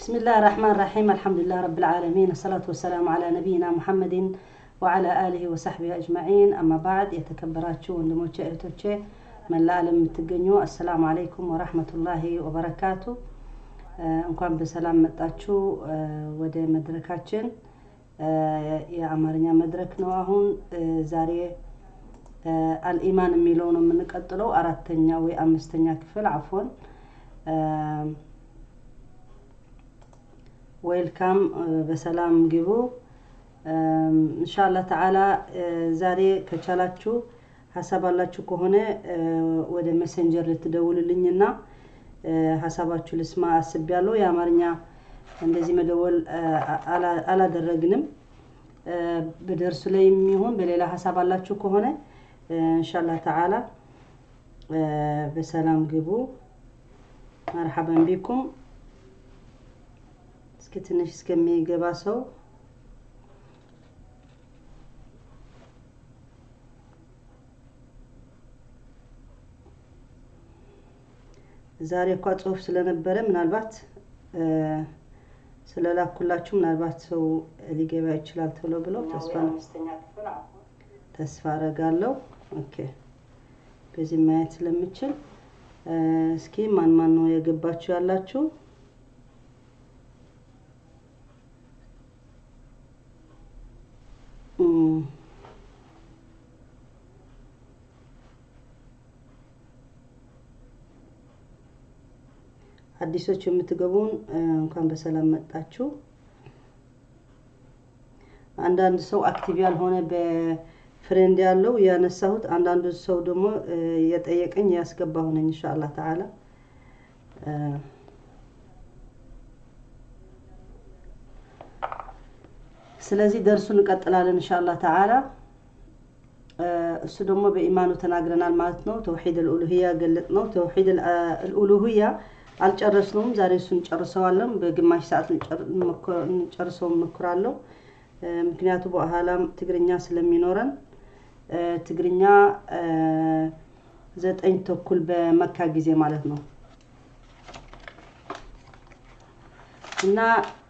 بسم الله الرحمن الرحيم، الحمد لله رب العالمين، الصلاة والسلام على نبينا محمد وعلى آله وصحبه أجمعين، أما بعد። የተከበራችሁ ወንድሞቼ እህቶቼ፣ መላ ዓለም የምትገኙ፣ السلام عليكم ورحمة الله وبركاته። እንኳን በሰላም መጣችሁ ወደ መድረካችን። የአማርኛ መድረክ ነው። አሁን ዛሬ الإيمان የሚለው ነው የምንቀጥለው፣ አራተኛ ወይ አምስተኛ ክፍል عفوا። Welcome፣ በሰላም ግቡ። إن شاء الله تعالى ዛሬ ከቻላችሁ ሀሳብ አላችሁ ከሆነ ወደ Messenger ልትደውሉልኝና ሀሳባችሁ ልስማ አስቤያለሁ። የአማርኛ እንደዚህ መደወል አላደረግንም። በደርሱ ላይ የሚሆን በሌላ ሀሳብ አላችሁ ከሆነ إن شاء الله تعالى በሰላም ግቡ። مرحبا بكم። እስኪ ትንሽ እስከሚገባ ሰው። ዛሬ እኳ ጽሁፍ ስለነበረ ምናልባት ስለላኩላችሁ ምናልባት ሰው ሊገባ ይችላል ቶሎ ብሎ ተስፋ አረጋለሁ። Okay፣ በዚህ ማየት ስለምችል እስኪ ማን ማን ነው የገባችሁ ያላችሁ? አዲሶች የምትገቡን እንኳን በሰላም መጣችሁ። አንዳንድ ሰው active ያልሆነ በ friend ያለው ያነሳሁት፣ አንዳንዱ ሰው ደግሞ የጠየቀኝ ያስገባሁ ነኝ። إن شاء الله تعالى ስለዚህ ደርሱን እንቀጥላለን إن شاء الله تعالى። እሱ ደግሞ በኢማኑ ተናግረናል ማለት ነው። توحيد الألوهية ገለጥ ነው። توحيد الألوهية አልጨረስነውም። ዛሬ እሱን ጨርሰዋለን። በግማሽ ሰዓት እንጨርሰው እሞክራለሁ። ምክንያቱ በኋላም ትግርኛ ስለሚኖረን ትግርኛ 9:30 በመካ ጊዜ ማለት ነው። እና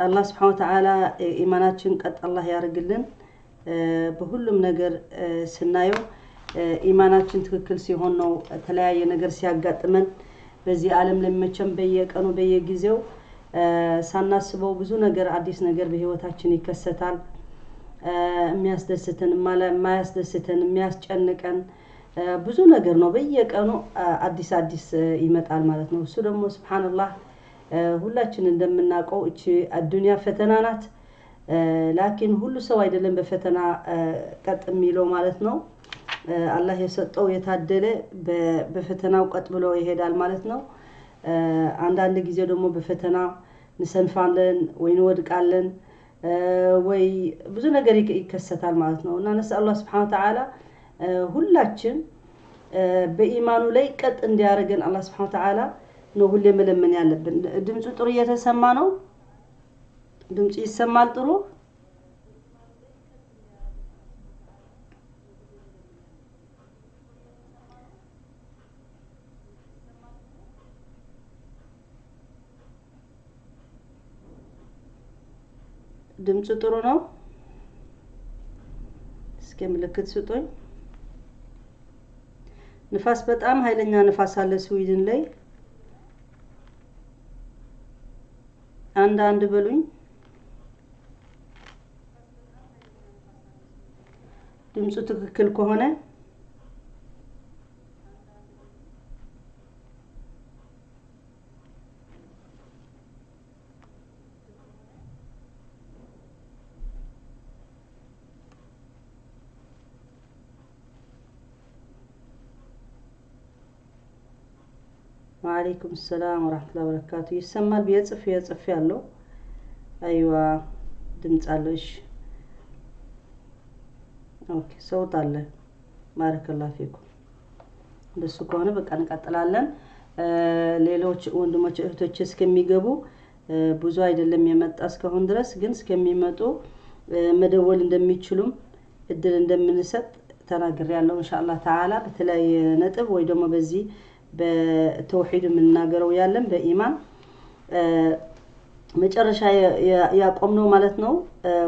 አላህ سبحانه وتعالى ኢማናችን ቀጥ አላህ ያደርግልን። በሁሉም ነገር ስናየው ኢማናችን ትክክል ሲሆን ነው የተለያየ ነገር ሲያጋጥመን በዚህ ዓለም ላይ መቼም በየቀኑ በየጊዜው ሳናስበው ብዙ ነገር አዲስ ነገር በህይወታችን ይከሰታል። የሚያስደስተን፣ የማያስደስተን፣ የሚያስጨንቀን ብዙ ነገር ነው። በየቀኑ አዲስ አዲስ ይመጣል ማለት ነው። እሱ ደግሞ سبحان الله ሁላችን እንደምናውቀው እቺ አዱንያ ፈተና ናት። لكن ሁሉ ሰው አይደለም በፈተና ቀጥ የሚለው ማለት ነው። አላህ የሰጠው የታደለ በፈተናው ቀጥ ብሎ ይሄዳል ማለት ነው። አንዳንድ ጊዜ ደግሞ በፈተና እንሰንፋለን ወይ እንወድቃለን ወይ ብዙ ነገር ይከሰታል ማለት ነው። እና نسأل الله سبحانه وتعالى ሁላችን በኢማኑ ላይ ቀጥ እንዲያደርገን አላህ سبحانه وتعالى ነው ሁሌ መለመን ያለብን። ድምፁ ጥሩ እየተሰማ ነው? ድምፁ ይሰማል ጥሩ? ድምፁ ጥሩ ነው? እስኪ ምልክት ስጡኝ። ንፋስ በጣም ኃይለኛ ንፋስ አለ ስዊድን ላይ። አንድ አንድ በሉኝ። ድምፁ ትክክል ከሆነ። وعليكم السلام ورحمة الله وبركاته። ይሰማል ብዬ ጽፌ ጽፌ ያለው أيوه ድምፅ አለው። እሺ okay፣ صوت አለ። بارك الله فيكم። እንደሱ ከሆነ በቃ እንቀጥላለን። ሌሎች ወንድሞች እህቶች እስከሚገቡ ብዙ አይደለም የመጣ እስካሁን ድረስ፣ ግን እስከሚመጡ መደወል እንደሚችሉም እድል እንደምንሰጥ ተናግሬያለሁ። إن شاء الله تعالى በተለያየ ነጥብ ወይ ደግሞ በዚህ በተውሂድ የምናገረው ያለን በኢማን መጨረሻ ያቆምነው ማለት ነው።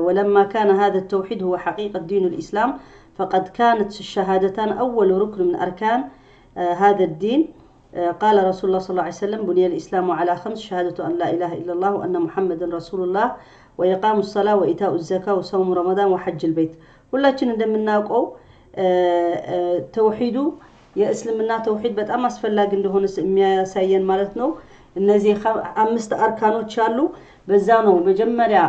ولما كان هذا التوحيد هو حقيقة دين الإسلام فقد كانت الشهادتان أول ركن من أركان هذا الدين. قال رسول الله صلى الله عليه وسلم: بني الإسلام على خمس: شهادة أن لا إله إلا الله وأن محمدا رسول الله وإقام الصلاة وإيتاء الزكاة وصوم رمضان وحج البيت። ሁላችን እንደምናውቀው ተውሂዱ የእስልምና ተውሂድ በጣም አስፈላጊ እንደሆነ የሚያሳየን ማለት ነው። እነዚህ አምስት አርካኖች አሉ። በዛ ነው መጀመሪያ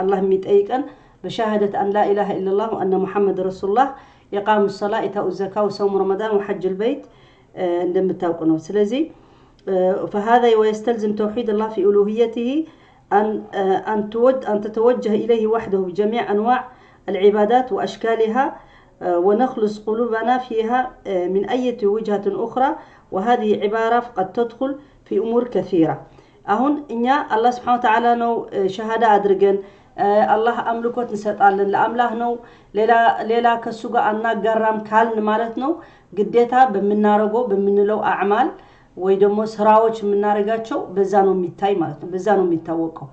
አላህ የሚጠይቀን በ شهادة أن لا إله إلا الله وأن محمد رسول الله إقام الصلاة إيتاء الزكاة وصوم رمضان وحج البيت እንደምታውቁ ነው። ስለዚህ فهذا ويستلزم توحيد الله في ألوهيته أن تتوجه إليه وحده بجميع أنواع العبادات وأشكالها ونخلص قلوبنا فيها من أي وجهة أخرى، وهذه عبارة قد تدخل في أمور كثيرة። አሁን እኛ አላህ سبحانه وتعالى ነው ሸሃዳ አድርገን አላህ አምልኮት እንሰጣለን ለአምላህ ነው፣ ሌላ ከሱ ጋር አናጋራም ካልን ማለት ነው፣ ግዴታ በምናረገው በምንለው أعمال ወይ ደግሞ ስራዎች የምናደርጋቸው በዛ ነው የሚታይ ማለት ነው። በዛ ነው የሚታወቀው።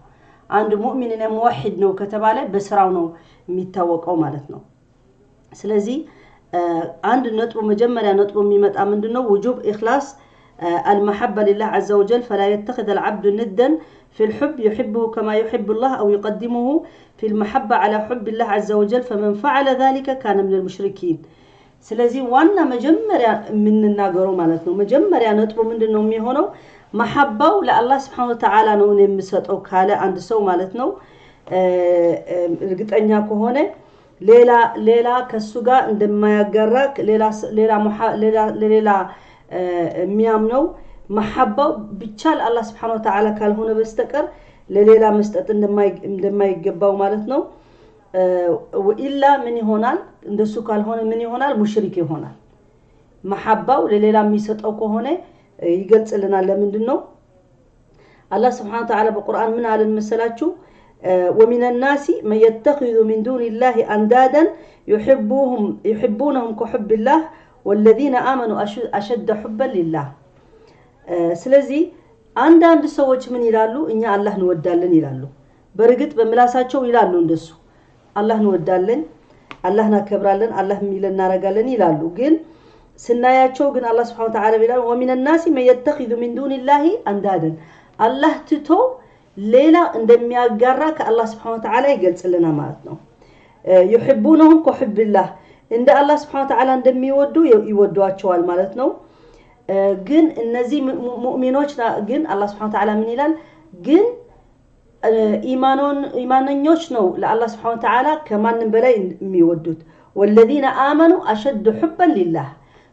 አንድ ሙእሚን እኔ ሙወሒድ ነው ከተባለ በስራው ነው የሚታወቀው ማለት ነው። ስለዚህ አንድ ነጥቡ መጀመሪያ ነጥቡ የሚመጣ ምንድነው? وجوب إخلاص المحبة لله عز وجل، فلا يتخذ العبد ندا في الحب يحبه كما يحب الله أو يقدمه في المحبة على حب الله عز وجل، فمن فعل ذلك كان من المشركين። ስለዚህ ዋና መጀመሪያ የምንናገረው ማለት ነው፣ መጀመሪያ ነጥቡ ምንድነው የሚሆነው? መሐባው ለአላህ سبحانه وتعالى ነው የምሰጠው ካለ አንድ ሰው ማለት ነው፣ እርግጠኛ ከሆነ ሌላ ከሱ ጋር እንደማያጋራ ሌላ ሌላ የሚያምነው መሐባው ብቻ ለአላህ سبحانه وتعالى ካልሆነ በስተቀር ለሌላ መስጠት እንደማይገባው ማለት ነው። وإلا ምን ይሆናል? እንደሱ ካልሆነ ምን ይሆናል? ሙሽሪክ ይሆናል። መሐባው ለሌላ የሚሰጠው ከሆነ ይገልጽልናል። ለምንድን ነው አላህ سبحانه وتعالى በቁርአን ምን አለን መሰላችሁ? ومن الناس من يتخذ من دون الله أندادا يحبونهم كحب الله والذين آمنوا أشد حبا لله። ስለዚህ አንዳንድ ሰዎች ምን ይላሉ? እኛ አላህ እንወዳለን ይላሉ። በእርግጥ በምላሳቸው ይላሉ እንደሱ አላህ እንወዳለን፣ አላህ እናከብራለን፣ አላህ የሚለን እናደርጋለን ይላሉ። ግን ስናያቸው ግን አላህ سبحانه وتعالى ይላል ومن الناس من يتخذ من دون الله أندادا፣ አላህ ትቶ ሌላ እንደሚያጋራ ከአላህ سبحانه وتعالى ይገልጽልናል ማለት ነው። يحبونهم كحب الله፣ እንደ አላህ سبحانه وتعالى እንደሚወዱ ይወዷቸዋል ማለት ነው። ግን እነዚህ ሙእሚኖች ግን አላህ سبحانه وتعالى ምን ይላል? ግን ኢማነኞች ነው ለአላህ سبحانه وتعالى ከማንም በላይ የሚወዱት። والذين آمنوا أشد حبا لله፣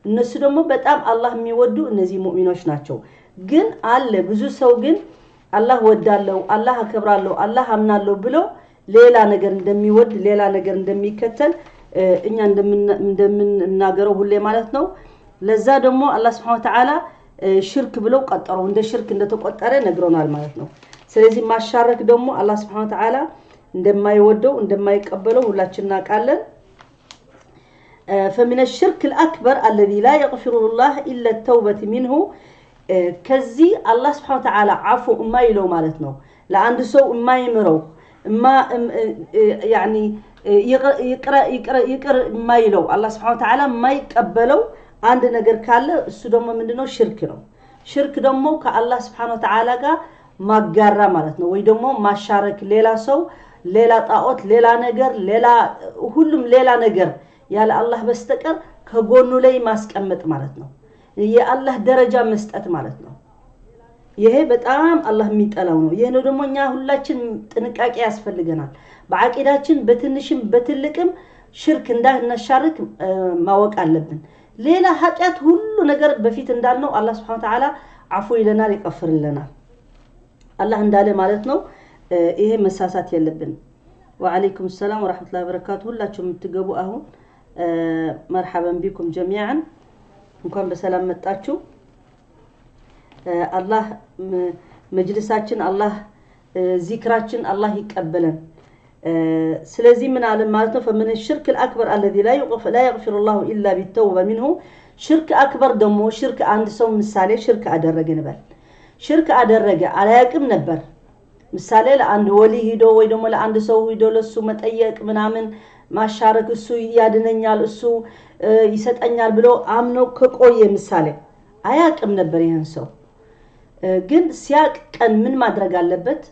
እነሱ ደግሞ በጣም አላህ የሚወዱ እነዚህ ሙእሚኖች ናቸው። ግን አለ ብዙ ሰው ግን አላህ ወዳለው፣ አላህ አከብራለሁ፣ አላህ አምናለሁ ብሎ ሌላ ነገር እንደሚወድ ሌላ ነገር እንደሚከተል እኛ እንደምንናገረው ሁሌ ማለት ነው። ለዛ ደግሞ አላህ سبحانه وتعالى ሽርክ ብለው ቀጠረው፣ እንደ ሽርክ እንደተቆጠረ ነግሮናል ማለት ነው። ስለዚህ ማሻረክ ደግሞ አላህ سبحانه وتعالى እንደማይወደው እንደማይቀበለው ሁላችን እናውቃለን። فمن الشرك الأكبر الذي لا يغفره الله إلا التوبة منه፣ ከዚህ አላህ سبحانه وتعالى ዓፉ እማይለው ማለት ነው፣ ለአንድ ሰው እማይምረው يعني ይቅር የማይለው አላህ سبحانه وتعالى የማይቀበለው አንድ ነገር ካለ እሱ ደግሞ ምንድነው? ሽርክ ነው። ሽርክ ደግሞ ከአላህ سبحانه وتعالى ጋር ማጋራ ማለት ነው፣ ወይ ደግሞ ማሻረክ፣ ሌላ ሰው፣ ሌላ ጣዖት፣ ሌላ ነገር፣ ሌላ ሁሉም ሌላ ነገር ያለ አላህ በስተቀር ከጎኑ ላይ ማስቀመጥ ማለት ነው። የአላህ ደረጃ መስጠት ማለት ነው። ይሄ በጣም አላህ የሚጠላው ነው። ይሄ ነው ደግሞ እኛ ሁላችን ጥንቃቄ ያስፈልገናል። በአቂዳችን በትንሽም በትልቅም ሽርክ እንዳናሻርክ ማወቅ አለብን። ሌላ ኃጢአት ሁሉ ነገር በፊት እንዳልነው አላህ سبحانه وتعالى አፉ ይለናል፣ ይቀፍርልናል። አላህ እንዳለ ማለት ነው። ይሄ መሳሳት የለብንም። وعليكم السلام ورحمة الله وبركاته። ሁላችሁም የምትገቡ አሁን مرحبا بكم جميعا፣ እንኳን በሰላም መጣችሁ። አላህ መጅልሳችን አላህ ዚክራችን አላህ ይቀበለን። ስለዚህ ምን አለ ማለት ነው? فمن الشرك الأكبر الذي لا يغفر الله إلا بالتوبة منه። ሽርክ أكبر ደግሞ ሽርክ አንድ ሰው ምሳሌ ሽርክ አደረገ እንበል። ሽርክ አደረገ አላያቅም ነበር። ምሳሌ ለአንድ ወሊ ሂዶ ወይ ደግሞ ለአንድ ሰው ሂዶ ለሱ መጠየቅ ምናምን ማሻረክ፣ እሱ ያድነኛል፣ እሱ ይሰጠኛል ብሎ አምኖ ከቆየ፣ ምሳሌ አያቅም ነበር ይህን ሰው፣ ግን ሲያቅ ቀን ምን ማድረግ አለበት?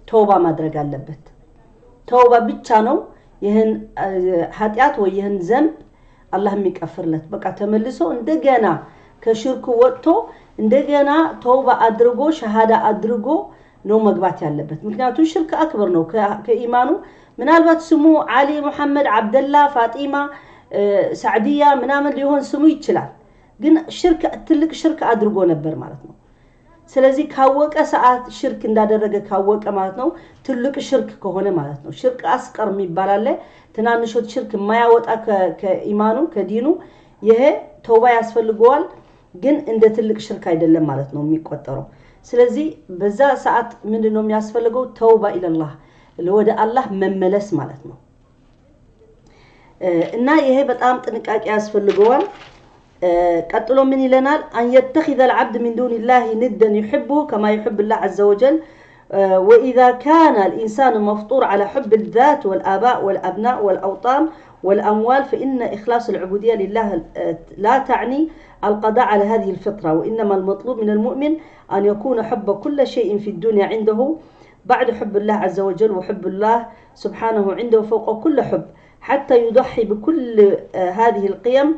ተውባ ማድረግ አለበት። ተውባ ብቻ ነው ይህን ኃጢአት ወይ ይህን ዘንብ አላህ የሚቀፍርለት። በቃ ተመልሶ እንደገና ከሽርኩ ወጥቶ እንደገና ተውባ አድርጎ ሸሃዳ አድርጎ ነው መግባት ያለበት። ምክንያቱም ሽርክ አክበር ነው ከኢማኑ። ምናልባት ስሙ ዓሊ፣ ሙሐመድ፣ ዓብደላ፣ ፋጢማ፣ ሳዕድያ ምናምን ሊሆን ስሙ ይችላል። ግን ሽርክ ትልቅ ሽርክ አድርጎ ነበር ማለት ነው። ስለዚህ ካወቀ ሰዓት ሽርክ እንዳደረገ ካወቀ ማለት ነው፣ ትልቅ ሽርክ ከሆነ ማለት ነው። ሽርክ አስቀር የሚባል አለ። ትናንሾች ሽርክ የማያወጣ ከኢማኑ ከዲኑ፣ ይሄ ተውባ ያስፈልገዋል፣ ግን እንደ ትልቅ ሽርክ አይደለም ማለት ነው የሚቆጠረው። ስለዚህ በዛ ሰዓት ምንድን ነው የሚያስፈልገው? ተውባ ኢለላህ፣ ወደ አላህ መመለስ ማለት ነው። እና ይሄ በጣም ጥንቃቄ ያስፈልገዋል። ቀጥሎ ምን ይለናል? أن يتخذ العبد من دون الله ندا يحبه كما يحب الله عز وجل. وإذا كان الإنسان مفطور على حب الذات والآباء والأبناء والأوطان والأموال، فإن إخلاص العبودية لله لا تعني القضاء على هذه الفطرة، وإنما المطلوب من المؤمن أن يكون حب كل شيء في الدنيا عنده بعد حب الله عز وجل، وحب الله سبحانه عنده فوق كل حب، حتى يضحي بكل هذه القيم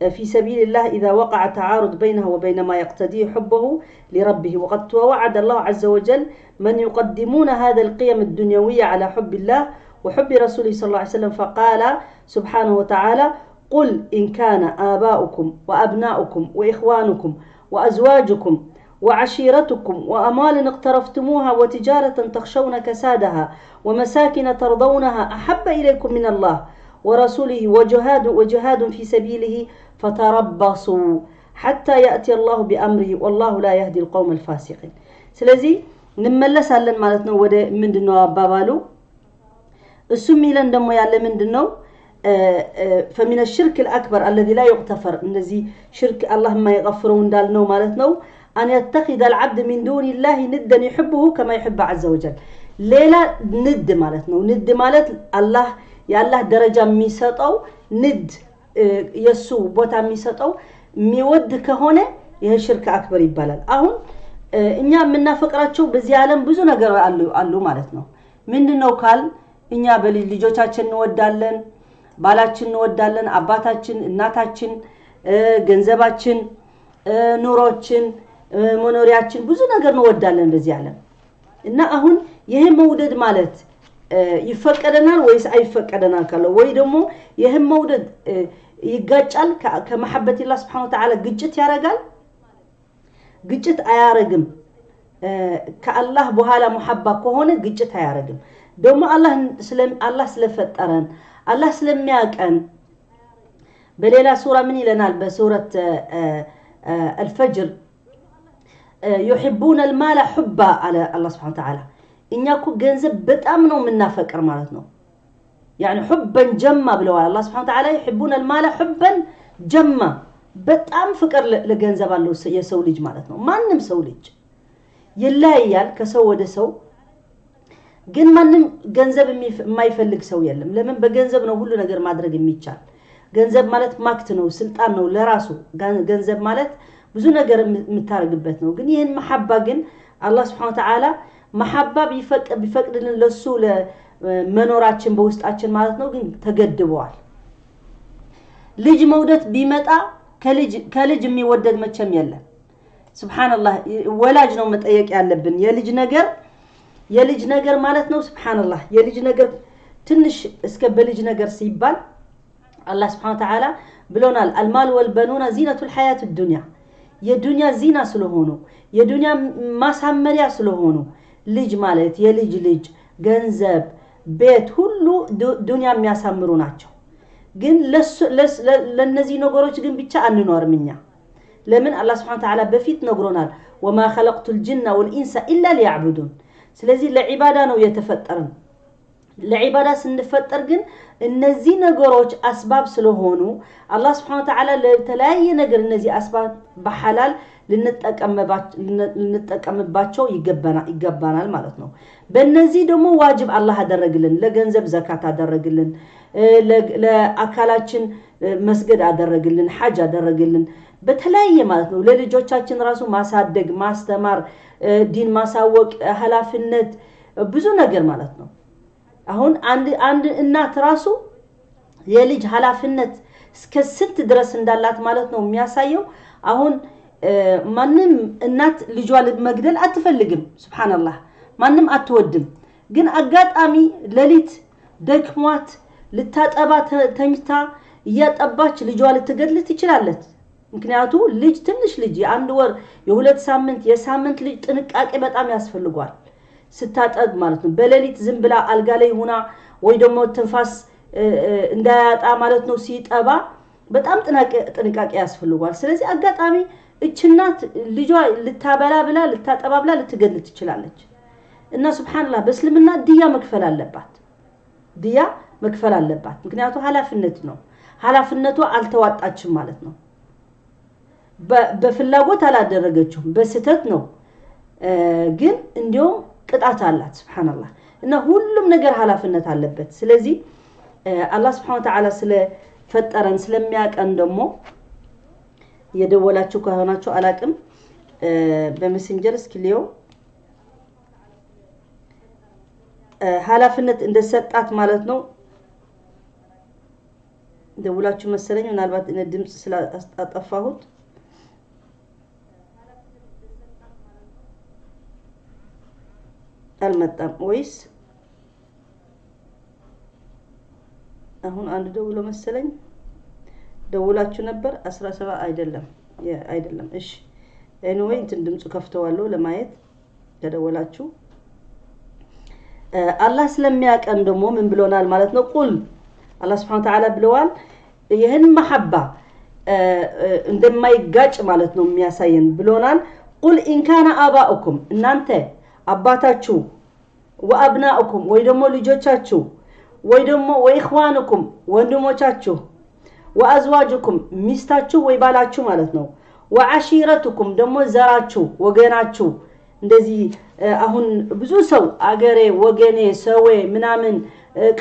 في سبيل الله إذا وقع تعارض بينه وبين ما يقتضيه حبه لربه. وقد توعد الله عز وجل من يقدمون هذا القيم الدنيوية على حب الله وحب رسوله صلى الله عليه وسلم، فقال سبحانه وتعالى: قل إن كان آباؤكم وأبناؤكم وإخوانكم وأزواجكم وعشيرتكم وأموال اقترفتموها وتجارة تخشون كسادها ومساكن ترضونها أحب إليكم من الله ورسوله وجهاد في سبيله فتربصوا حتى يأتي الله بأمره والله لا يهدي القوم الفاسقين። ስለዚህ እንመለሳለን ማለት ነው ወደ ምንድነው አባባሉ። እሱ የሚለን ደግሞ ያለ ምንድነው? فمن الشرك الأكبر الذي لا يغتفر፣ እነዚህ ሽርክ አላህ የማይغፍረው እንዳልነው ማለት ነው፣ أن يتخذ العبد من دون الله ندا يحبه كما يحب عز وجل፣ ሌላ ንድ ማለት ነው። ንድ ማለት አላህ የአላህ ደረጃ የሚሰጠው ንድ፣ የእሱ ቦታ የሚሰጠው የሚወድ ከሆነ ይህ ሽርክ አክበር ይባላል። አሁን እኛ የምናፈቅራቸው በዚህ ዓለም ብዙ ነገር አሉ ማለት ነው። ምንድነው ካል እኛ ልጆቻችን እንወዳለን፣ ባላችን እንወዳለን፣ አባታችን፣ እናታችን፣ ገንዘባችን፣ ኑሮችን፣ መኖሪያችን፣ ብዙ ነገር እንወዳለን በዚህ ዓለም። እና አሁን ይሄ መውደድ ማለት ይፈቀደናል ወይስ አይፈቀደናል ካለው፣ ወይ ደግሞ ይህም መውደድ ይጋጫል ከመሐበት ላህ ስብሐነ ወተዓላ፣ ግጭት ያረጋል? ግጭት አያረግም። ከአላህ በኋላ ሙሐባ ከሆነ ግጭት አያረግም። ደግሞ አላህ ስለፈጠረን፣ አላህ ስለሚያቀን በሌላ ሱራ ምን ይለናል? በሱረት አልፈጅር ዩሕቡነ አልማለ ሑባ አለ አላህ ስብሐነ ወተዓላ። እኛ እኮ ገንዘብ በጣም ነው የምናፈቅር ማለት ነው። ያኒ ሑበን ጀማ ብለዋል አላህ ስብሐነ ወተዓላ። ዩሕቡነ አልማለ ሑበን ጀማ፣ በጣም ፍቅር ለገንዘብ አለው የሰው ልጅ ማለት ነው። ማንም ሰው ልጅ ይለያያል ከሰው ወደ ሰው፣ ግን ማንም ገንዘብ የማይፈልግ ሰው የለም። ለምን? በገንዘብ ነው ሁሉ ነገር ማድረግ የሚቻል። ገንዘብ ማለት ማክት ነው፣ ስልጣን ነው ለራሱ። ገንዘብ ማለት ብዙ ነገር የምታደርግበት ነው። ግን ይህን መሐባ ግን አላህ ስብሐነ ወተዓላ መሐባ ቢፈቅድልን ለሱ ለመኖራችን በውስጣችን ማለት ነው፣ ግን ተገድበዋል። ልጅ መውደድ ቢመጣ ከልጅ የሚወደድ መቼም የለም። ስብሓንላህ ወላጅ ነው መጠየቅ ያለብን የልጅ ነገር ማለት ነው። ስብሓንላህ የልጅ ነገር ትንሽ እስከ በልጅ ነገር ሲባል አላህ ስብሓነ ወተዓላ ብሎናል። አልማል ወልበኑና ዚነቱል ሐያት ዱንያ፣ የዱንያ ዚና ስለሆኑ፣ የዱንያ ማሳመሪያ ስለሆኑ፣ ልጅ ማለት የልጅ ልጅ፣ ገንዘብ፣ ቤት ሁሉ ዱንያ የሚያሳምሩ ናቸው። ግን ለነዚህ ነገሮች ግን ብቻ አንኖርም እኛ። ለምን? አላህ ስብሐነ ወተዓላ በፊት ነግሮናል። ወማ ኸለቅቱል ጅነ ወልኢንሳ ኢላ ሊያዕቡዱን። ስለዚህ ለዒባዳ ነው የተፈጠርን። ለዒባዳ ስንፈጠር ግን እነዚህ ነገሮች አስባብ ስለሆኑ አላህ ስብሐነ ወተዓላ ለተለያየ ነገር እነዚህ አስባብ በሐላል ልንጠቀምባቸው ይገባናል ማለት ነው። በእነዚህ ደግሞ ዋጅብ አላህ አደረግልን። ለገንዘብ ዘካት አደረግልን፣ ለአካላችን መስገድ አደረግልን፣ ሐጅ አደረግልን፣ በተለያየ ማለት ነው። ለልጆቻችን ራሱ ማሳደግ፣ ማስተማር፣ ዲን ማሳወቅ፣ ኃላፊነት ብዙ ነገር ማለት ነው። አሁን አንድ እናት ራሱ የልጅ ኃላፊነት እስከ ስንት ድረስ እንዳላት ማለት ነው የሚያሳየው። አሁን ማንም እናት ልጇ መግደል አትፈልግም። ሱብሃንአላህ ማንም አትወድም። ግን አጋጣሚ ሌሊት ደክሟት ልታጠባ ተኝታ እያጠባች ልጇ ልትገድል ትችላለች። ምክንያቱ ልጅ ትንሽ ልጅ የ1 ወር የ2 ሳምንት የሳምንት ልጅ ጥንቃቄ በጣም ያስፈልጓል ስታጠብ ማለት ነው። በሌሊት ዝም ብላ አልጋ ላይ ሆና ወይ ደግሞ ትንፋስ እንዳያጣ ማለት ነው ሲጠባ በጣም ጥንቃቄ ያስፈልጓል። ስለዚህ አጋጣሚ እች እናት ልጇ ልታበላ ብላ ልታጠባ ብላ ልትገድል ትችላለች። እና ሱብሃንአላህ በእስልምና ድያ መክፈል አለባት። ድያ መክፈል አለባት። ምክንያቱ ኃላፊነት ነው። ኃላፊነቷ አልተዋጣችም ማለት ነው። በፍላጎት አላደረገችውም፣ በስህተት ነው። ግን እንዲያውም ቅጣት አላት ሱብሃንአላህ። እና ሁሉም ነገር ኃላፊነት አለበት። ስለዚህ አላህ ሱብሃነሁ ወተዓላ ስለፈጠረን ስለሚያቀን ደግሞ የደወላችሁ ከሆናችሁ አላቅም በሜሴንጀር እስኪ ሊየው ኃላፊነት እንደሰጣት ማለት ነው። ደውላችሁ መሰለኝ ምናልባት እኔ ድምጽ ስላጠፋሁት አልመጣም ወይስ አሁን አንድ ደውሎ መሰለኝ ደውላችሁ ነበር 17 አይደለም አይደለም። እሺ anyway እንትን ድምጹ ከፍተዋለሁ ለማየት ተደወላችሁ። አላህ ስለሚያቀን ደግሞ ምን ብሎናል ማለት ነው? ቁል አላህ Subhanahu Ta'ala ብለዋል። ይሄን መሐባ እንደማይጋጭ ማለት ነው የሚያሳየን ብሎናል። ቁል ኢን ካነ አባኡኩም እናንተ አባታችሁ ወአብናኡኩም ወይ ደግሞ ልጆቻችሁ ወይ ደግሞ ወኢኽዋኑኩም ወንድሞቻችሁ ወአዝዋጁኩም ሚስታችሁ ወይ ባላችሁ ማለት ነው ወአሺረቱኩም ደግሞ ዘራችሁ ወገናችሁ። እንደዚህ አሁን ብዙ ሰው አገሬ ወገኔ ሰዌ ምናምን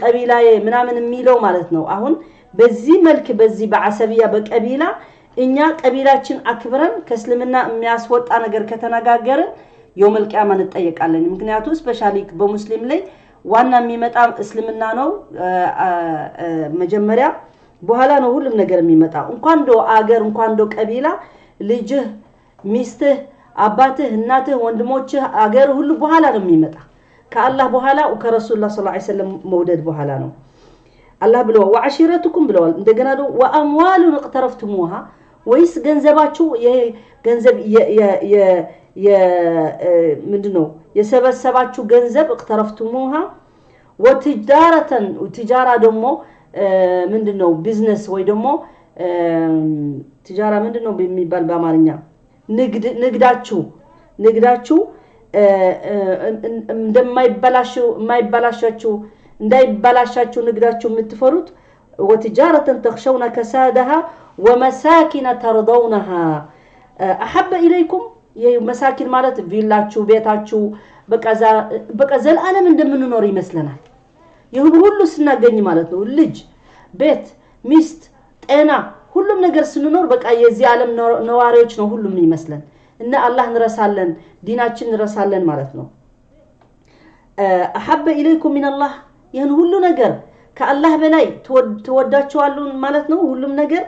ቀቢላዬ ምናምን የሚለው ማለት ነው። አሁን በዚህ መልክ በዚህ በዓሰቢያ በቀቢላ እኛ ቀቢላችን አክብረን ከእስልምና የሚያስወጣ ነገር ከተነጋገርን የውመል ቂያማ እንጠየቃለን። ምክንያቱም specially በሙስሊም ላይ ዋና የሚመጣ እስልምና ነው መጀመሪያ፣ በኋላ ነው ሁሉም ነገር የሚመጣው። እንኳን ዶ አገር እንኳን ዶ ቀቢላ ልጅህ፣ ሚስትህ፣ አባትህ፣ እናትህ፣ ወንድሞችህ፣ አገር ሁሉ በኋላ ነው የሚመጣ። ከአላህ በኋላ ከረሱላህ ሰለላሁ ዐለይሂ ወሰለም መውደድ በኋላ ነው። አላህ ብለዋል ወዐሺረቱኩም ብለዋል። እንደገና ደግሞ ወአምዋሉን እቅተረፍቱሙሃ ወይስ ገንዘባችሁ ይሄ ገንዘብ የ ምንድነው የሰበሰባችሁ ገንዘብ እቅተረፍቱሙሃ ወትጃረተን ትጃራ ደግሞ ምንድነው ቢዝነስ ወይ ደግሞ ትጃራ ምንድነው የሚባል በአማርኛ ንግዳችሁ ንግዳችሁ እንደማይበላሽው የማይበላሻችሁ እንዳይበላሻችሁ ንግዳችሁ የምትፈሩት ወትጃረተን ተኽሸውነ ከሳደሃ ወመሳኪነ ተርደውነሃ አሐበ ኢለይኩም። ይሄ መሳኪን ማለት ቪላችሁ ቤታችሁ በቃ ዘላለም እንደምንኖር ይመስለናል። ይሄን ሁሉ ስናገኝ ማለት ነው ልጅ፣ ቤት፣ ሚስት፣ ጤና ሁሉም ነገር ስንኖር በቃ የዚህ ዓለም ነዋሪዎች ነው ሁሉም ይመስለን እና አላህ እንረሳለን፣ ዲናችን እንረሳለን ማለት ነው። አሐበ ኢለይኩም ሚነላህ ይሄን ሁሉ ነገር ከአላህ በላይ ትወዳቸዋለሁ ማለት ነው። ሁሉም ነገር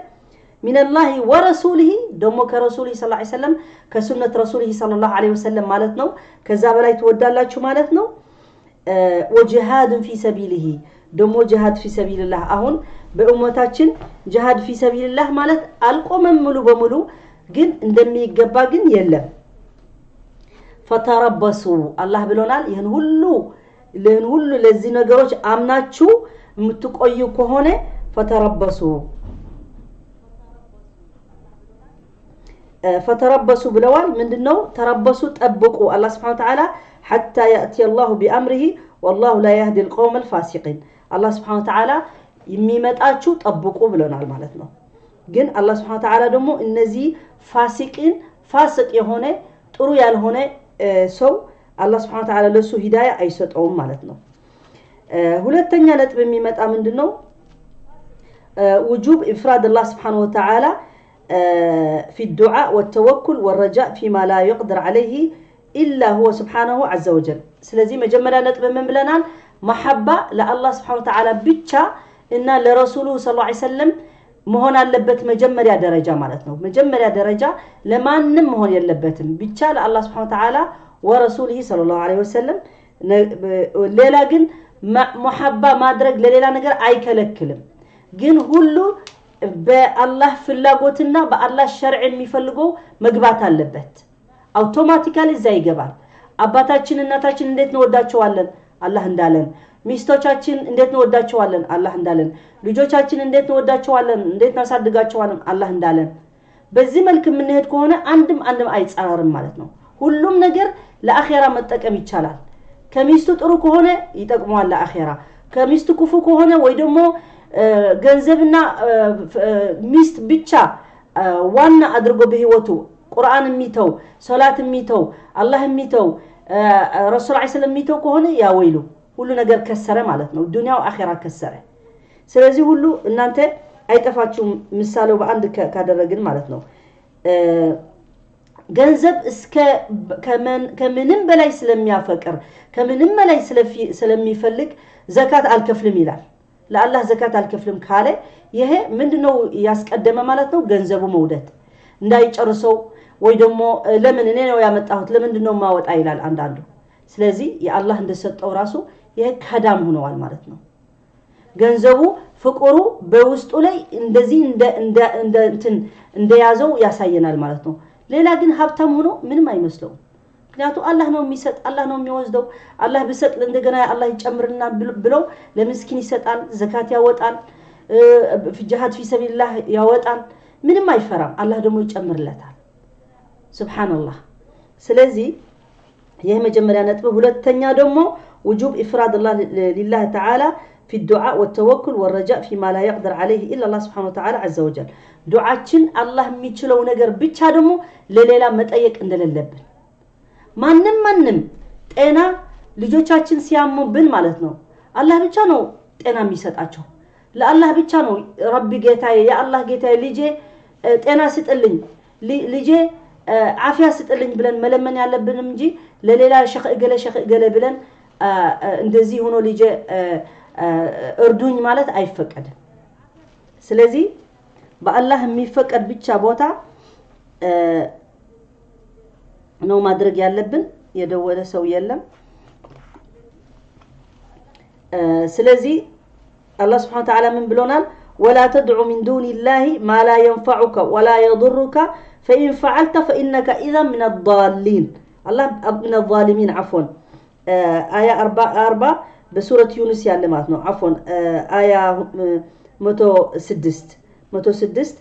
ሚነላሂ ወረሱሊሂ ደግሞ ከረሱሊሂ ሰለላሁ ዐለይሂ ወሰለም ከሱነት ረሱሊሂ ሰለላሁ ዐለይሂ ወሰለም ማለት ነው። ከዛ በላይ ትወዳላችሁ ማለት ነው። ወጂሃድን ፊ ሰቢሊሂ ደግሞ ጂሃድ ፊ ሰቢልላህ። አሁን በኡመታችን ጂሃድ ፊ ሰቢልላህ ማለት አልቆመም ሙሉ በሙሉ ግን እንደሚገባ ግን የለም። ፈተረበሱ አላህ ብሎናል። ይሄን ሁሉ ለዚህ ነገሮች አምናችሁ የምትቆዩ ከሆነ ፈተረበሱ ፈተረበሱ ብለዋል። ምንድነው ተረበሱ? ጠብቁ። አላህ Subhanahu Wa Ta'ala حتى يأتي الله بأمره والله لا يهدي القوم الفاسقين። አላህ Subhanahu Wa Ta'ala የሚመጣችሁ ጠብቁ ብለናል ማለት ነው። ግን አላህ Subhanahu Wa Ta'ala ደግሞ እነዚህ ፋሲቂን ፋስቅ የሆነ ጥሩ ያልሆነ ሰው አላህ ስብሐነ ወተዓላ ለሱ ሂዳያ አይሰጠውም ማለት ነው። ሁለተኛ ነጥብ የሚመጣ ምንድነው? وجوب إفراد الله سبحانه وتعالى في الدعاء والتوكل والرجاء فيما لا يقدر عليه إلا هو سبحانه عز وجل። ስለዚህ መጀመሪያ ነጥብ ምን ብለናል? መሐባ ለአላህ ስብሐነ ወተዓላ ብቻ እና ለረሱሉ ሰለላሁ ዐለይሂ ወሰለም መሆን አለበት፣ መጀመሪያ ደረጃ ማለት ነው። መጀመሪያ ደረጃ ለማንም መሆን የለበትም፣ ብቻ ለአላህ ስብሐነ ወተዓላ ወረሱሊሂ ሰለላሁ ዐለይሂ ወሰለም። ሌላ ግን መሐባ ማድረግ ለሌላ ነገር አይከለክልም። ግን ሁሉ በአላህ ፍላጎትና በአላህ ሸርዕ የሚፈልገው መግባት አለበት። አውቶማቲካሊ እዛ ይገባል። አባታችን እናታችን እንዴት እንወዳቸዋለን? አላህ እንዳለን። ሚስቶቻችን እንዴት እንወዳቸዋለን? አላህ እንዳለን። ልጆቻችን እንዴት እንወዳቸዋለን? እንዴት እናሳድጋቸዋለን? አላህ እንዳለን። በዚህ መልክ የምንሄድ ከሆነ አንድም አንድም አይጻረርም ማለት ነው። ሁሉም ነገር ለአኼራ መጠቀም ይቻላል። ከሚስቱ ጥሩ ከሆነ ይጠቅመዋል ለአኼራ። ከሚስቱ ክፉ ከሆነ ወይ ደግሞ ገንዘብና ሚስት ብቻ ዋና አድርጎ በህይወቱ ቁርአን የሚተው፣ ሶላት የሚተው፣ አላህ የሚተው፣ ረሱል ዐለይሂ ሰላም የሚተው ከሆነ ያ ወይሉ ሁሉ ነገር ከሰረ ማለት ነው። ዱንያው አኼራ ከሰረ። ስለዚህ ሁሉ እናንተ አይጠፋችሁም ምሳሌው በአንድ ካደረግን ማለት ነው። ገንዘብ እስከ ከምንም በላይ ስለሚያፈቅር፣ ከምንም በላይ ስለሚፈልግ ዘካት አልከፍልም ይላል። ለአላህ ዘካት አልከፍልም ካለ ይሄ ምንድነው ያስቀደመ ማለት ነው? ገንዘቡ መውደድ እንዳይጨርሰው፣ ወይ ደግሞ ለምን እኔ ነው ያመጣሁት ለምንድነው ማወጣ ይላል አንዳንዱ። ስለዚህ የአላህ እንደሰጠው ራሱ ይሄ ከዳም ሆነዋል ማለት ነው። ገንዘቡ ፍቅሩ በውስጡ ላይ እንደዚህ እንደ እንደ እንትን እንደያዘው ያሳየናል ማለት ነው። ሌላ ግን ሀብታም ሆኖ ምንም አይመስለውም። ምክንያቱም አላህ ነው የሚሰጥ፣ አላህ ነው የሚወስደው። አላህ ብሰጥ እንደገና አላህ ይጨምርና ብሎ ለምስኪን ይሰጣል፣ ዘካት ያወጣል፣ ጂሃድ ፊ ሰቢልላህ ያወጣል። ምንም አይፈራም። አላህ ደግሞ ይጨምርለታል። ሱብሃንአላህ። ስለዚህ ይህ መጀመሪያ ነጥብ። ሁለተኛ ደግሞ وجوب إفراد الله لله تعالى في الدعاء والتوكل والرجاء فيما لا يقدر عليه إلا الله سبحانه وتعالى عز وجل። ዱዓችን አላህ የሚችለው ነገር ብቻ ደግሞ ለሌላ መጠየቅ እንደሌለብን። ማንም ማንም ጤና ልጆቻችን ሲያሙብን ማለት ነው አላህ ብቻ ነው ጤና የሚሰጣቸው። ለአላህ ብቻ ነው ረቢ ጌታዬ፣ የአላህ ጌታዬ ልጄ ጤና ስጥልኝ፣ ልጄ ዓፊያ ስጥልኝ ብለን መለመን ያለብንም እንጂ ለሌላ ሸኽ እገሌ ሸኽ እገሌ ብለን እንደዚህ ሆኖ ልጄ እርዱኝ ማለት አይፈቀድም። ስለዚህ በአላህ የሚፈቀድ ብቻ ቦታ ነው ማድረግ ያለብን። የደወለ ሰው የለም። ስለዚህ አላህ ስብሐነ ወተዓላ ምን ብሎናል? ወላ ተድዑ ሚን ዱኒላሂ ማ ላ የንፈዑከ ወላ የዱሩከ ፈኢን ፈዐልተ ፈኢነከ ኢዘን ሚነ ዳሊን፣ አላህ ሚነ ዛሊሚን ዐፍወን፣ አያ 40 በሱረት ዩኑስ ያለ ማለት ነው። ዐፍወን አያ 106፣ 106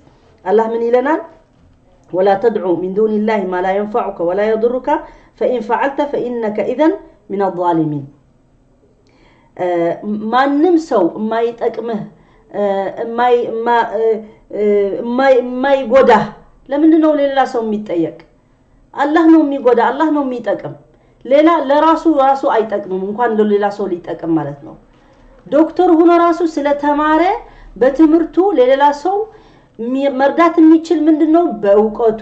አላህ ምን ይለናል? ወላ ተድዑ ሚን ዱኒላሂ ማ ላ የንፈዑከ ወላ የዱሩከ ፈኢን ፈዐልተ ፈኢነከ ኢዘን ሚነ ዛሊሚን። ማንም ሰው የማይጠቅምህ የማይጎዳህ ለምንድን ነው ሌላ ሰው የሚጠየቅ? አላህ ነው የሚጎዳ፣ አላህ ነው የሚጠቅም። ሌላ ለራሱ ራሱ አይጠቅምም እንኳን ለሌላ ሰው ሊጠቅም ማለት ነው። ዶክተር ሆኖ ራሱ ስለተማረ በትምህርቱ ለሌላ ሰው መርዳት የሚችል ምንድነው? በእውቀቱ፣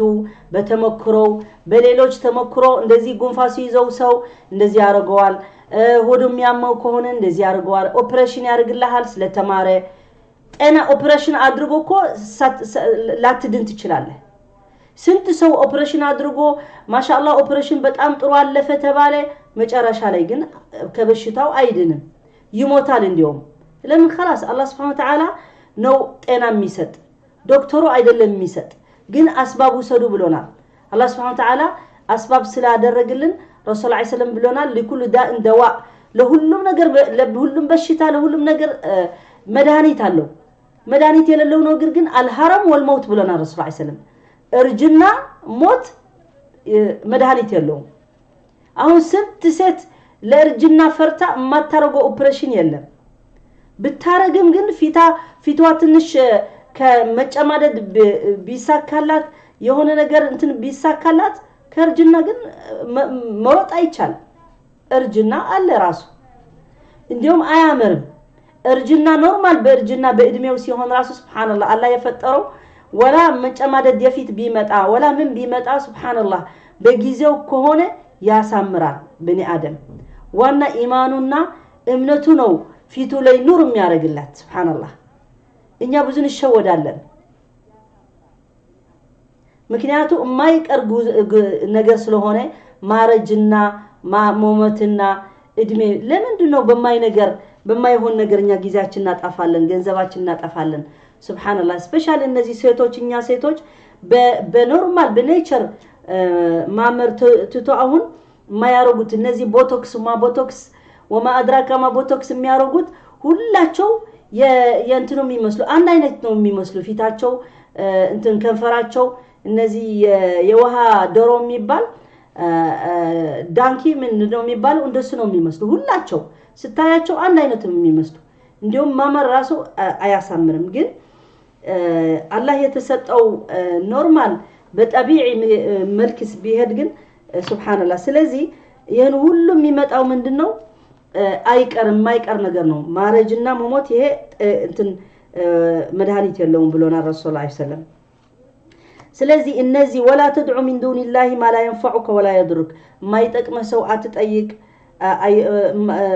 በተሞክሮው፣ በሌሎች ተሞክሮ እንደዚህ ጉንፋን ሲይዘው ሰው እንደዚህ ያደርገዋል፣ ሆዱ የሚያመው ከሆነ እንደዚህ ያደርገዋል፣ ኦፕሬሽን ያደርግልሃል ስለተማረ። ጤና ኦፕሬሽን አድርጎ እኮ ላትድን ትችላለህ። ስንት ሰው ኦፕሬሽን አድርጎ ማሻአላህ ኦፕሬሽን በጣም ጥሩ አለፈ ተባለ፣ መጨረሻ ላይ ግን ከበሽታው አይድንም፣ ይሞታል። እንዲያውም ለምን? خلاص አላህ Subhanahu Wa Ta'ala ነው ጤና የሚሰጥ፣ ዶክተሩ አይደለም የሚሰጥ። ግን አስባብ ውሰዱ ብሎናል አላህ Subhanahu Wa Ta'ala። አስባብ ስላደረግልን ረሱል ዐለይሂ ሰላም ብሎናል ለኩሉ ዳእን ደዋ፣ ለሁሉም ነገር፣ ለሁሉም በሽታ፣ ለሁሉም ነገር መድኃኒት አለው። መድኃኒት የሌለው ነገር ግን አልሐረም ወልመውት ብሎናል ረሱል ዐለይሂ ሰላም። እርጅና ሞት መድኃኒት የለውም። አሁን ስንት ሴት ለእርጅና ፈርታ የማታረገው ኦፕሬሽን የለም። ብታረግም ግን ፊቷ ትንሽ ከመጨማደድ ቢሳካላት የሆነ ነገር እንትን ቢሳካላት ከእርጅና ግን መሮጥ አይቻልም። እርጅና አለ ራሱ እንዲሁም አያምርም። እርጅና normal በእርጅና በእድሜው ሲሆን ራሱ سبحان الله አላህ የፈጠረው ወላ መጨማደድ የፊት ቢመጣ ወላ ምን ቢመጣ سبحان الله በጊዜው ከሆነ ያሳምራል። بني آدم ዋና ኢማኑና እምነቱ ነው ፊቱ ላይ نور የሚያደርግላት። سبحان الله እኛ ብዙ እንሸወዳለን። ምክንያቱ የማይቀር ነገር ስለሆነ ማረጅና መሞትና እድሜ ለምንድን ነው በማይ ነገር በማይሆን ነገር እኛ ጊዜያችን እናጠፋለን፣ ገንዘባችን እናጠፋለን። سبحان الله specially እነዚህ ሴቶች እኛ ሴቶች በ normal በ nature ማመር ትቶ አሁን የማያረጉት እነዚህ botox ማ botox وما أدراك ما botox የሚያረጉት ሁላቸው የእንትኑ የሚመስሉ አንድ አይነት ነው የሚመስሉ ፊታቸው እንትን ከንፈራቸው እነዚህ የውሃ ዶሮ የሚባል donkey ምንድን ነው የሚባለው እንደሱ ነው የሚመስሉ ሁላቸው ስታያቸው አንድ አይነት ነው የሚመስሉ። እንዲሁም ማመር ራሱ አያሳምርም። ግን አላህ የተሰጠው normal በ طبيعي መልክ ቢሄድ ግን سبحان الله። ስለዚህ ይህን ሁሉ የሚመጣው ምንድን ነው? አይቀርም፣ የማይቀር ነገር ነው። ማረጅና መሞት ይሄ እንትን መድኃኒት የለውም ብሎናል ረሱል ላ ሰለም። ስለዚህ እነዚህ ولا تدع من دون الله ما لا ينفعك ولا يضرك፣ የማይጠቅምህ ሰው አትጠይቅ፣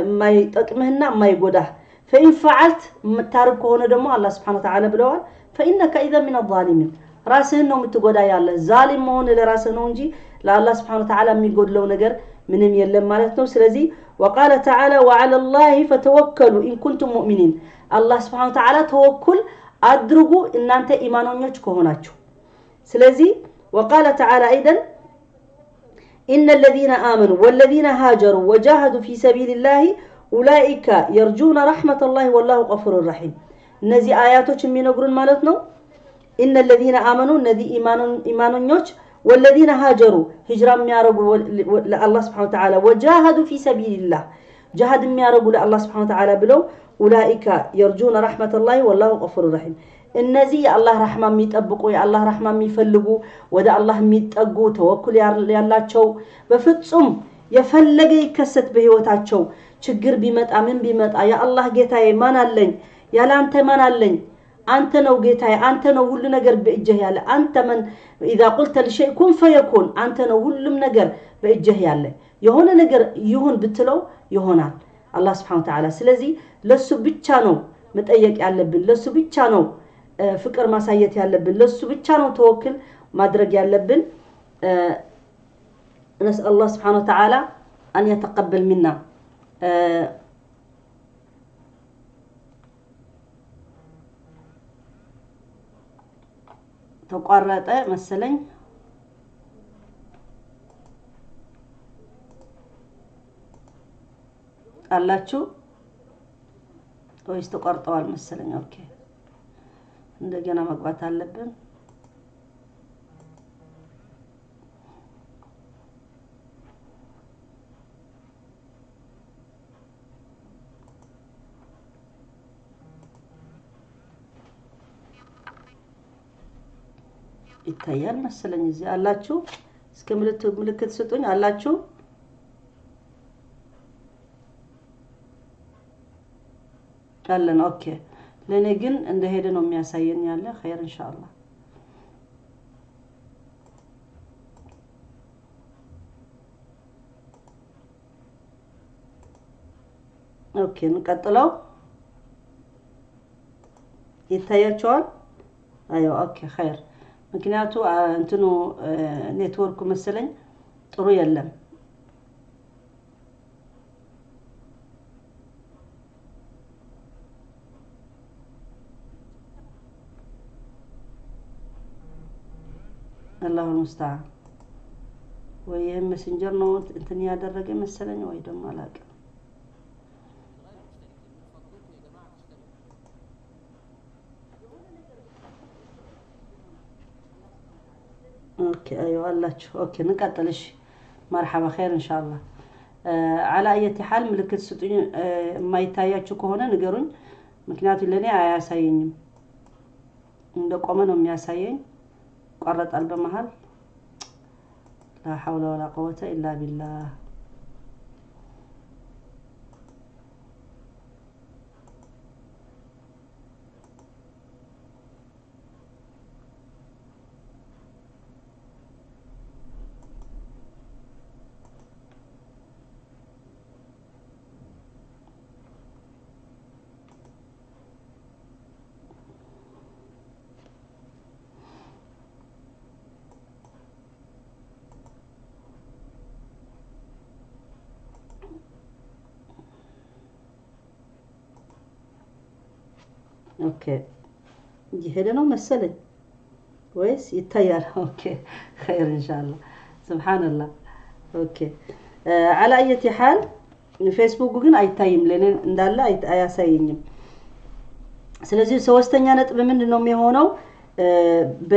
የማይጠቅምህና የማይጎዳህ። فإن فعلت የምታርግ ከሆነ ደግሞ አላህ سبحانه وتعالى ብለዋል፣ فإنك إذا من الظالمين፣ ራስህን ነው የምትጎዳ ያለ ظالم መሆን ለራስህ ነው እንጂ ለአላህ سبحانه وتعالى የሚጎድለው ነገር ምንም የለም ማለት ነው። ስለዚህ وقال تعالى وعلى الله فتوكلوا إن كنتم مؤمنين፣ አላህ سبحانه وتعالى توكل አድርጉ እናንተ ኢማኖኞች ከሆናችሁ። ስለዚህ وقال تعالى أيضا إن الذين آمنوا والذين هاجروا وجاهدوا في سبيل الله أولئك يرجون رحمة الله والله غفور رحيم። እነዚህ አያቶች የሚነግሩን ማለት ነው إن الذين آمنوا እነዚህ ኢማኖኞች والذين هاجروا ሂጅራ የሚያደርጉ ለአላህ سبحانه وتعالى وجاهدوا في سبيل الله ጃሃድ የሚያደርጉ ለአላህ سبحانه وتعالى ብለው أولئك يرجون رحمة الله والله غفور رحيم። እነዚህ የአላህ رحمة የሚጠብቁ የአላህ رحمة የሚፈልጉ ወደ አላህ የሚጠጉ توكل ያላቸው በፍጹም የፈለገ ይከሰት በህይወታቸው ችግር ቢመጣ ምን ቢመጣ የአላህ ጌታዬ ማን አለኝ፣ ያለ አንተ ማን አለኝ፣ አንተ ነው ጌታዬ፣ አንተ ነው ሁሉ ነገር በእጅህ ያለ፣ አንተ من إذا قلت للشيء كن فيكون፣ አንተ ነው ሁሉም ነገር በእጅህ ያለ፣ የሆነ ነገር ይሁን ብትለው ይሆናል አላህ سبحانه وتعالى። ስለዚህ ለሱ ብቻ ነው መጠየቅ ያለብን፣ ለሱ ብቻ ነው ፍቅር ማሳየት ያለብን፣ ለሱ ብቻ ነው توكل ማድረግ ያለብን። نسأل الله سبحانه وتعالى أن يتقبل منا። ተቋረጠ መሰለኝ። አላችሁ ወይስ ተቋርጠዋል መሰለኝ? okay እንደገና መግባት አለብን። ይታያል መሰለኝ። እዚህ አላችሁ? እስከ ምልክት ስጡኝ። አላችሁ? አለን። okay ለእኔ ግን እንደሄደ ነው የሚያሳየን ያለ خير إن شاء الله። okay እንቀጥለው። ይታያቸዋል? أيوه okay خير። ምክንያቱ እንትኑ ኔትወርኩ መሰለኝ ጥሩ የለም። الله المستعان። ወይ ይህም Messenger ነው እንትን ያደረገ መሰለኝ ወይ ደግሞ አላውቅም። okay أيوه አላችሁ። okay እንቀጥል። እሺ مرحبا خير إن شاء الله። على أي حال ምልክት ስጡኝ። የማይታያችሁ ከሆነ ንገሩኝ። ምክንያቱም ለእኔ አያሳየኝም፣ እንደቆመ ነው የሚያሳየኝ። ይቋረጣል በመሀል። ላ ሐውለ ወላ ቁወተ ኢላ ቢላህ። Okay እየሄደ ነው መሰለኝ ወይስ ይታያል? Okay خير إن شاء الله። سبحان الله። Okay على أي حال ፌስቡክ ግን አይታይም፣ ለኔ እንዳለ አያሳየኝም። ስለዚህ ሶስተኛ ነጥብ ምንድን ነው የሚሆነው? በ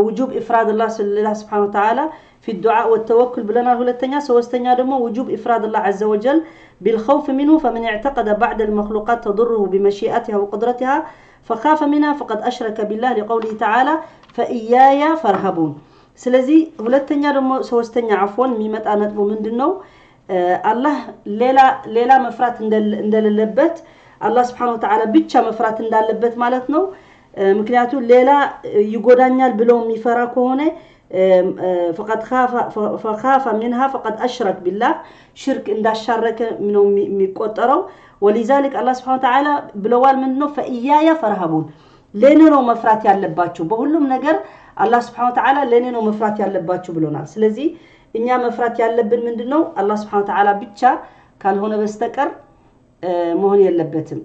وجوب إفراد الله سبحانه وتعالى في الدعاء والتوكل ብለናል። ሁለተኛ። ሶስተኛ ደግሞ وجوب إفراد الله عز وجل بالخوف منه فمن اعتقد بعض المخلوقات تضره بمشيئتها وقدرتها فخاف منها فقد أشرك بالله لقوله تعالى فإياي فارهبون። ስለዚህ ሁለተኛ ደግሞ ሶስተኛ عفوا የሚመጣ ነጥቡ ምንድን ነው? አላህ ሌላ መፍራት እንደሌለበት፣ አላህ سبحانه وتعالى ብቻ መፍራት እንዳለበት ማለት ነው። ምክንያቱ ሌላ ይጎዳኛል ብሎ የሚፈራ ከሆነ فخاف منها فقد أشرك بالله፣ ሽርክ እንዳሻረከ ነው የሚቆጠረው። ولذلك አላህ سبحانه وتعالى ብለዋል ምንድን ነው? فإياي فارهبون፣ ለእኔ ነው መፍራት ያለባችሁ በሁሉም ነገር፣ አላህ سبحانه وتعالى ለእኔ ነው መፍራት ያለባችሁ ብሎናል። ስለዚህ እኛ መፍራት ያለብን ምንድን ነው? አላህ سبحانه وتعالى ብቻ ካልሆነ በስተቀር መሆን የለበትም።